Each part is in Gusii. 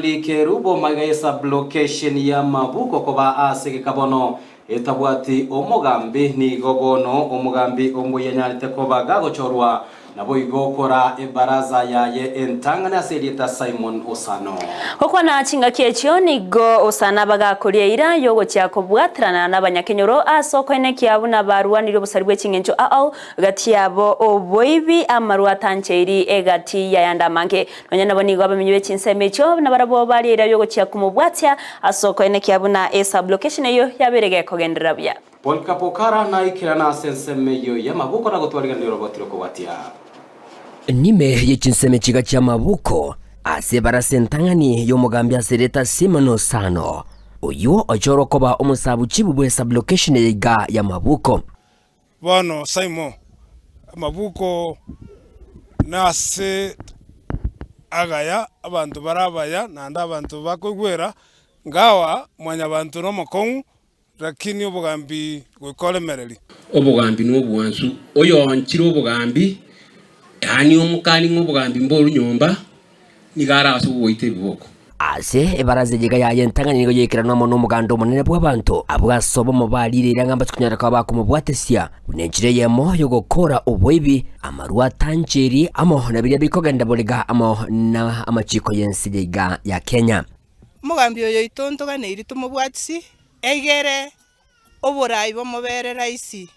Kerubo magega ye sub-location ya Mabuko koba ase egeka bono etabwati omogambi, nigo bono omogambi omoyia anyarete koba gagochorwa naboigo kora ebaraza yaye entang'ani ase erieta Simon Osano. Gokwana chingaki echio nigo Osano bagakoria eira y'ogochia kobwaterana nabanyakenyoro ase okoenekia buna barwanirie obosari bwe ching'encho ao gati yabo oboibi amarwa atancheiri egati y'ayande amange. Nonya nabo nigo abamenyi be chinsemo echio nabarabwo baria eira y'ogochia komobwatia ase okoenekia buna esublocation eyio yabeire gekogenderera buya. Polycarp Okara naikerana ase ensemo eyio y'amabuko na gotwariganera oroboti rokobwatia. Nime ye chinsemo echiga chi'amabuko ase ebarasa entang'ani y'omogambi ase erieta Simon Osano, oyio ochorwa koba omosabuchibu bwe sublocation eye iga y'amabuko. Bono Simon, amabuko nase agaya, abanto bare abaya, naende abanto bakoigwera, ingawa mwanyabanto nomokong'u, lakini obogambi goika oremererie. Obogambi nobwansu, oyoanchire obogambi, yaani omokani ng'a obogambi mboru nyomba, nigo are ase ogoita ebiboko. Ase ebaraza eyio iga yaye entang'ani nigo yaikeranwa amo nomoganda omonene bw'abanto, abwo ase obomo bariire eira ng'a mbache konyara koba bakomobwatesia, buna enchera eyemo y'ogokora oboibi, amarwa atanchiri, amo na biria bikogenda borega amo na amachiko y'ense eye iga ya Kenya. Omogambi oyo oito ntoganeirie tomobwatisi, egere oborai bomobere raisi.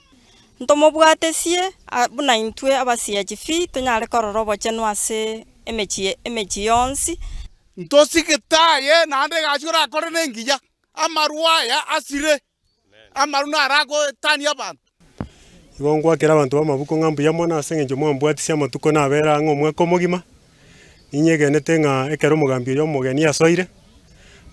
Ntomobwatesie buna intwe abasiachifi tonyare korora obochenu ase emechie emechie yonsi. Ntosigete aye, naende egasi orakore nengiya, amarwa aya asire, amarwa naro agoetania abanto. Igo ngwakera abanto b'amabuko ng'a mbuya mono ase eng'encho mwambwatisia amatuko nabere ang'e omwaka omogima, ninyegenete ng'a ekero omogambi oyo omogeni asoire,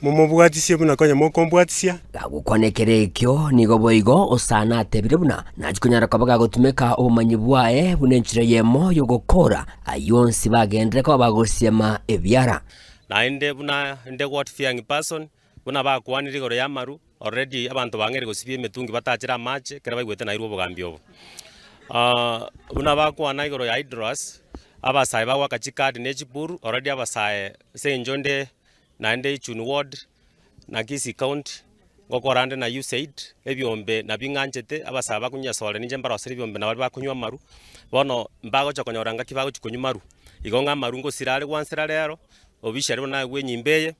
momobwatisie buna konya mokombwatisia. Gagokwana ekero ekio, nigo boigo Hosana atebire buna nachie konyara koba gagotumeka obomanyi bwaye buna enchera eyemo y'ogokora ayio onsi bagenderere koba bagosiema ebiara. Naende buna inde God fearing person, buna bakwanire igoro y'amaru, Already abanto bang'eire gosibia emetungi batachere amache ekero baigwete nairwe obogambi obo. Buna bakwana igoro ya hydros, abasae bagoaka chikadi ne chiburu, already abasae ase eng'encho nde naende Ichuni ward na Kisii county, ngokora nde na USAID, ebiombe nabio ng'anchete, abasae bakonywa sore ninche mbarosere ebiombe na baria bakonywa amaru, bono mbagocha konyora ngaki bagochi konywa maru. Igo ng'a amaru ngosira are gwansera rero, obishare buna naigwe enyimba eye.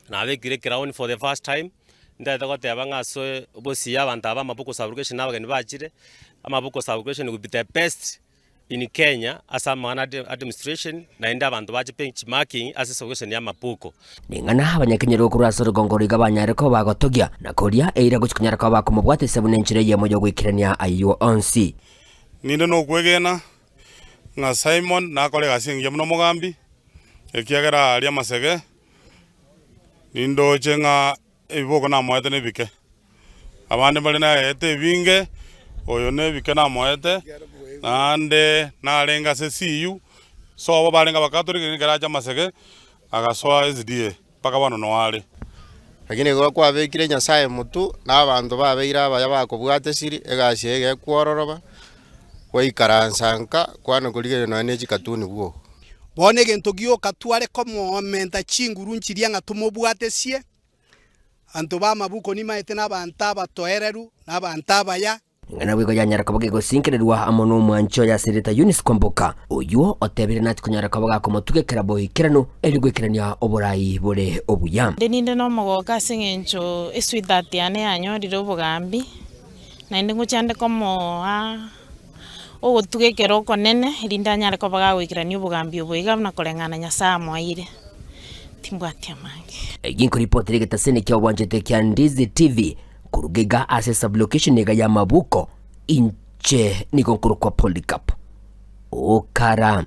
Nabekire ecrown for the first time, ntagete goteba ng'a ase obosio abanto aba amabuku sublocation na abageni bachire, amabuku sublocation will be the best in Kenya ase amang'ana ade administration naende abanto bache benchmarking ase esublocation ya amabuku. Ning'ana abanyakenyoro korwa ase orogongo roiga banyare koba bagotogia, na koria eira gochia konyara koba bakomobwatisia buna enchera eyemo y'ogoikerania ayio onsi. Ninde nokwegena ng'a Simon nakore egasi engiya buna omogambi, ekiagera aria amasege, nindoche ng'a ebiboko namoete nebike. Abande mbare naete ebinge, oyo nebike namoete, naende narenge ase CU, sobo barenge abakatoliki lakini ekero acha amasege, agasoa SDA mpaka bono noo are. Lakini igo kwabekire Nyasae motwe, na abanto babeire abaya bakobwatesiri, egasi eye egekwororoba, gwaikaransa nka, kwana korigereria nonya ne chikatuni bwogo. Bono egento gioka tware komoomenta chinguru nchiria ng'a tomobwatesie, Abanto b'amabuko nimaete nabanto abatoereru, na abanto abaya. Ing'ana boigo yanyara koba gegosinkererwa amo nomwanchi oye ase erieta Eunice Kwamboka, oyio otebire nachi konyara koba gakomotugekera boikeranu erio goikerania oborai bore obuya. Inde ninde nomogooko ase eng'encho esweetheart yane yanyorire obogambi, naende ngochia nde komoa ogotuga ekero okonene, erinde anyare koba gagoikerania obogambi obo iga buna koreng'ana Nyasae amoeire. Timbwati amange. Eki nkoripotera egetaseni kia obwanchete kia Ndizi TV koruga iga ase sublocation iga ya Mabuko, inche nigo nkorokwa Polycarp Okara.